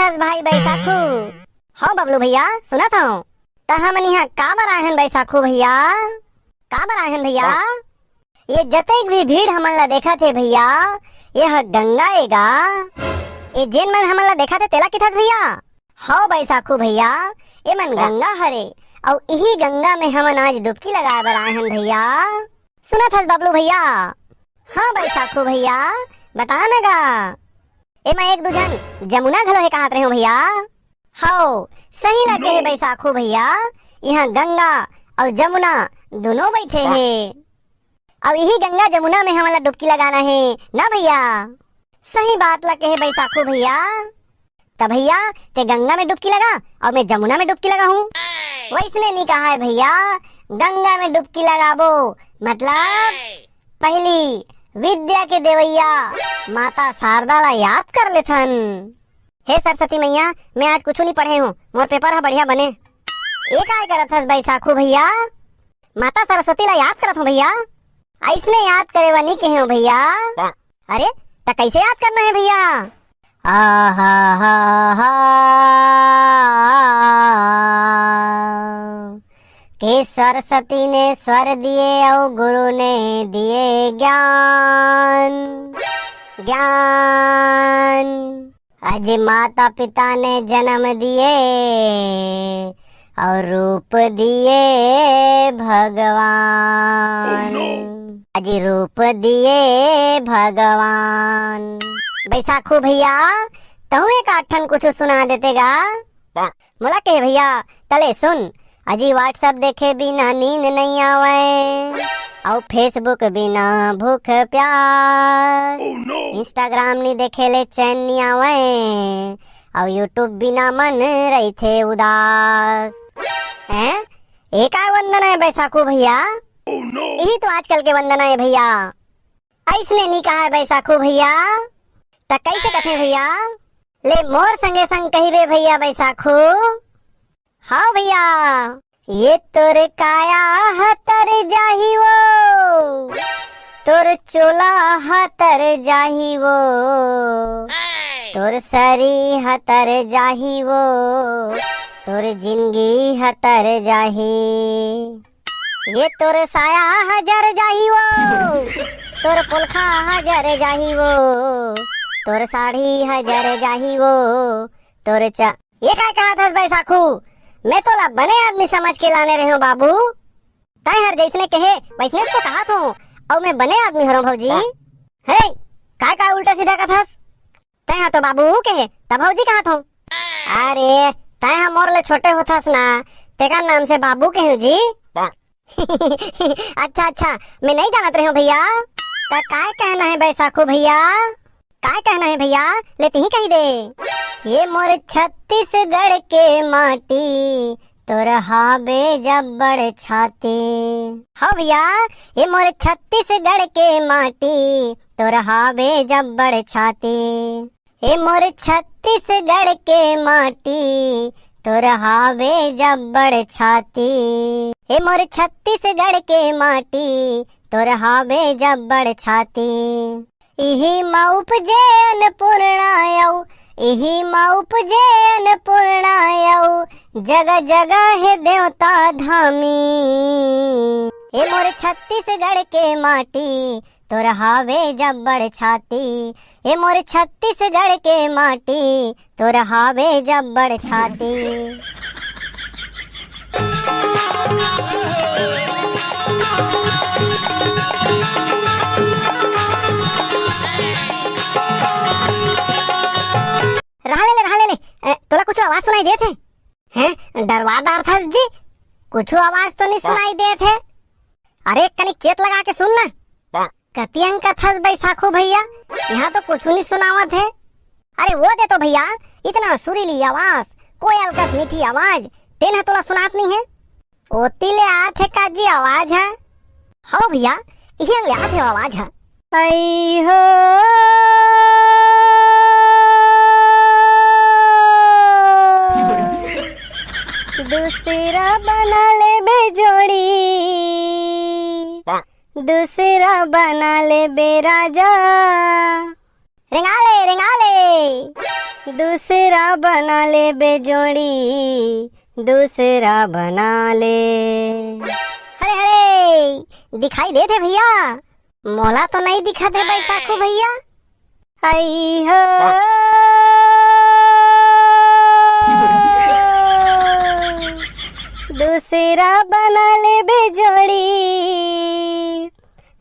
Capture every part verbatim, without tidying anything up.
बस भाई बैसाखू। हव बबलू भैया, सुनत हव। त हमन इहाँ काबर आए हन बैसाखू भैया? काबर आए हन भैया? ये जतेक भी भीड़ हमन ला देखत हे भैया, ये ह गंगा ए गा। ये जेन मन हमन ला देखत हे तेला किथस भैया? हव बैसाखू भैया, ये मन गंगा हरे, अउ इही गंगा में हमन आज डुबकी लगाए बर आए हन भैया। सुनत हस बबलू भैया? हाँ बैसाखू भैया, बता न गा। एमा एक दू झन जमुना घलो हे कहत रहेंव भैया। हव, सही लगे हे बैसाखू भैया, इहाँ गंगा अउ जमुना दुनों बइठे हे। अउ इही गंगा जमुना में हमन ला डुबकी लगाना हे ना भैया। सही बात ला कहे बैसाखू भैया। त भैया, ते गंगा में डुबकी लगा अउ मैं जमुना में डुबकी लगाहूँ। वइसने नी कहाय भैया, गंगा में डुबकी लगाबो, मतलब पहली विद्या के देवैया माता शारदा ला याद कर लेथन। हे सरस्वती मैया, मैं आज कुछु नी पढ़े हूँ, मोर पेपर ह बढ़िया बने। ये काय करत हस बैसाखू भैया? माता सरस्वती ला याद करत हूँ भैया। अइसने याद करे बर नी कहे हूँ भैया। अरे, त कइसे याद करना हे भैया? आ हा हा हा। कि सरस्वती ने स्वर दिए अउ गुरु ने दिए ज्ञान, ज्ञान। अजी माता पिता ने जन्म दिए अउ रूप दिए भगवान। अजी रूप दिए भगवान। बैसाखू भैया, तहूँ एक आध ठन कुछु सुना देते गा। मोला कहे भैया, तले सुन। अजी WhatsApp देखे बिना नींद नइ आवय, अउ Facebook बिना भूख प्यास। Instagram नी देखे ले चैन नी आवय, अउ YouTube बिना मन रहिथे उदास। हैं? ए काय वंदना हे बैसाखू भैया? इही तो आजकल के वंदना हे भैया। अइसने नी कहाय बैसाखू भैया। त कइसे कथे भैया? ले मोर संगे संग कहिबे भैया बैसाखू। हाँ भैया। ये तोर काया ह तर जाही वो, तोर चोला ह तर जाही वो, तोर सरी ह तर जाही वो, तोर जिंदगी ह तर जाही। ये तोर साया ह जर जाही वो, तोर पोलखा ह जर जाही वो, तोर साड़ी ह जर जाही वो, तोर चा-, ये काय कहत हस बैसाखू? मैं तोला बने आदमी समझ के लाने रहेंव बाबू। तैं हर जइसने कहे वइसने तो कहत हूँ, अउ मैं बने आदमी हरों भौजी। हे, काय काय उल्टा सीधा कहत हस? तैं ह तो बाबू कहे, त भौजी कहत हूँ। अरे, तैं ह मोर ले छोटे होथस ना, तेकर नाम से बाबू कहेंव जी। अच्छा, अच्छा, मैं नइ जानत रहेंव भैया। त काय कहना हे बैसाखू भैया? काय कहना हे भैया? ले तिही कही दे। ये मोर छत्तीसगढ़ के माटी, तोर हावे जब्बड़ छाती। हव भैया, ये मोर छत्तीसगढ़ के माटी, तोर हावे जब्बड़ छाती। ए मोर छत्तीसगढ़ के माटी, तोर हावे जब्बड़ छाती। ए मोर छत्तीसगढ़ के माटी, तोर हावे जब्बड़ छाती। इही म उपजे अन्नपूर्णा अउ, इही म उपजे अन्नपूर्णा अउ, जगह जगह हे देवता धामी। ए मोर छत्तीसगढ़ के माटी, तोर हावे जब्बड़ छाती। ए मोर छत्तीसगढ़ के माटी, तोर हावे जब्बड़ छाती। रहा ले ले, रहा ले ले। ए, तोला कुछ आवाज सुनाई देत हे? हैं? डरवा डारथस जी? कुछ आवाज तो नहीं सुनाई देत हे। अरे, कनिक चेत लगा के सुन ना। कतियन कथस बैसाखू भैया, यहाँ तो कुछ नहीं सुनावत हे। अरे वो दे तो भैया, इतना सुरीली आवाज, कोयल कस मीठी आवाज, तेन ह तोला सुनात नहीं हे। ओती ले आत हे का जी आवाज ह? हव भैया, इही ले आत हे आवाज ह। आई हो, दूसरा बना लेबे जोड़ी, दूसरा बना लेबे राजा। रेंगा ले, रेंगा ले। दूसरा बना ले बे जोड़ी, दूसरा बना ले। हरे हरे, दिखाई देत हे भैया? मोला तो नहीं दिखत हे बैसाखू भैया। आई हो, दूसरा बना ले बे जोड़ी,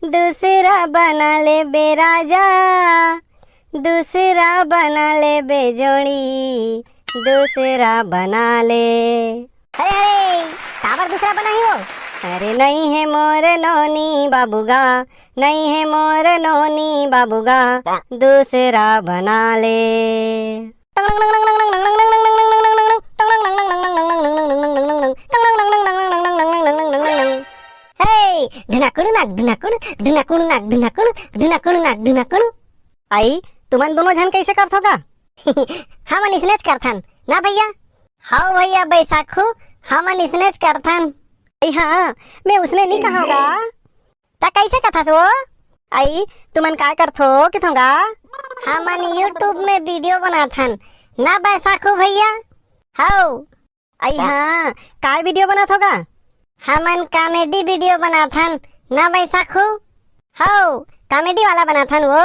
दूसरा बना ले बे राजा, दूसरा बना ले बे जोड़ी, दूसरा बना ले। अरे अरे, काबर दूसरा बनाही वो? अरे नहीं है मोर नोनी बाबू गा, नहीं है मोर नोनी बाबू गा, दूसरा बना ले। हे, ढुनाकुण नाक ढुनाकुण, ढुनाकुण नाक ढुनाकुण, ढुनाकुण नाक ढुनाकुण। आई, तुमन दोनों झन कैसे करथो का? हमन इसनेच करथन ना भैया। हव भैया बैसाखू, हमन इसनेच करथन। आई हाँ, मैं उसने नहीं कहा होगा। त कैसे कथस वो? आई, तुमन काय करथो किथों गा? हमन YouTube में video बनाथन ना बैसाखू भैया। हव। आई हाँ, काय video बनाथो गा? हमन comedy video बनाथन ना बैसाखू। हव, comedy वाला बनाथन वो।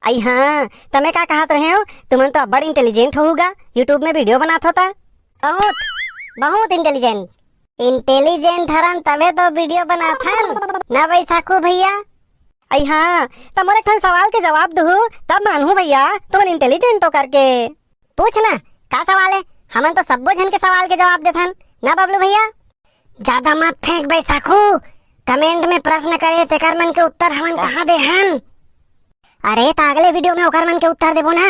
आई हाँ, तमे का कहत रहे हो? तुमन तो अब्बड़ intelligent होहू गा, YouTube में video बनाथो ता। बहुत, बहुत intelligent। Intelligent हरन तभे तो video बनाथन ना बैसाखू भैया। आई हाँ, त मोर एक ठन सवाल के जवाब दुहू, तब मानहू भैया, तुमन intelligent हो करके। पूछ ना, का सवाल हे? हमन तो सब्बो झन के सवाल के जवाब देथन ना बबलू भैया। ज्यादा मत फेंक बैसाखू, comment में प्रश्न करे तेकर मन के उत्तर हमन कहाँ देहन? अरे त अगले video में ओकर मन के उत्तर देबो ना।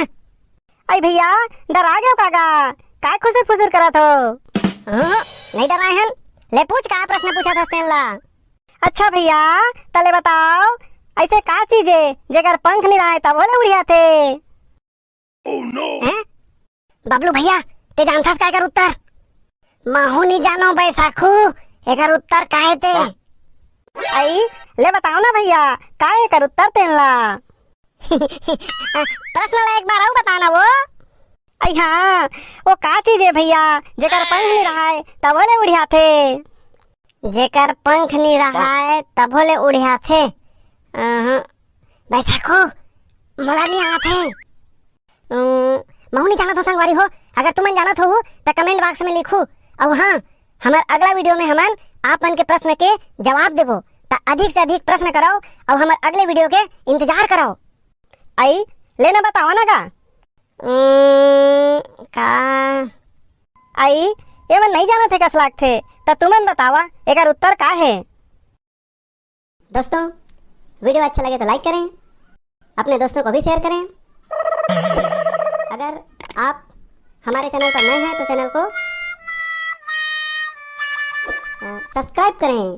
आई भैया, डरा गयो का गा? काय खुसुर फुसुर करत हो? हम्म, नहीं डराए हन। ले पूछ, का प्रश्न पूछत हस तेन ला? अच्छा भैया, तले बताओ, ऐसे का चीज हे जेकर पंख नहीं रहे तब ओले उड़ियाथे? हैं? बबलू भैया, ते जानथस का एकर उत्तर? महू नहीं जानो बैसाखू, एकर उत्तर का हे ते? आई, ले बताओ ना भैया, का एकर उत्तर तेन ला? प्रश्न ला एक बार अउ बताना वो। आई हाँ, वो का चीज हे भैया, जेकर पंख नहीं रहाय, तभो ले उड़ियाथे। जेकर पंख नहीं रहाय, तभो ले उड़ियाथे। अहं, बैसाखू, मोला नहीं आथे। उम, महू नहीं जानत हो संगवारी हो, अगर तुमन जानत हो त comment box में लिखू। अउ हाँ, हमर अगला video में हमन आप मन के प्रश्न के जवाब देबो, त अधिक से अधिक प्रश्न करव अउ हमर अगले video के इंतजार करव। आई, लेना बतावा ना गा। उम्म, का? आई, एमन नहीं जानत हे कस लागथे, त तुमन बतावा, एकर उत्तर का हे? दोस्तों, video अच्छा लगे तो like करें, अपने दोस्तों को भी share करें। अगर आप हमारे channel पर नए हैं तो channel को, अ, subscribe करें।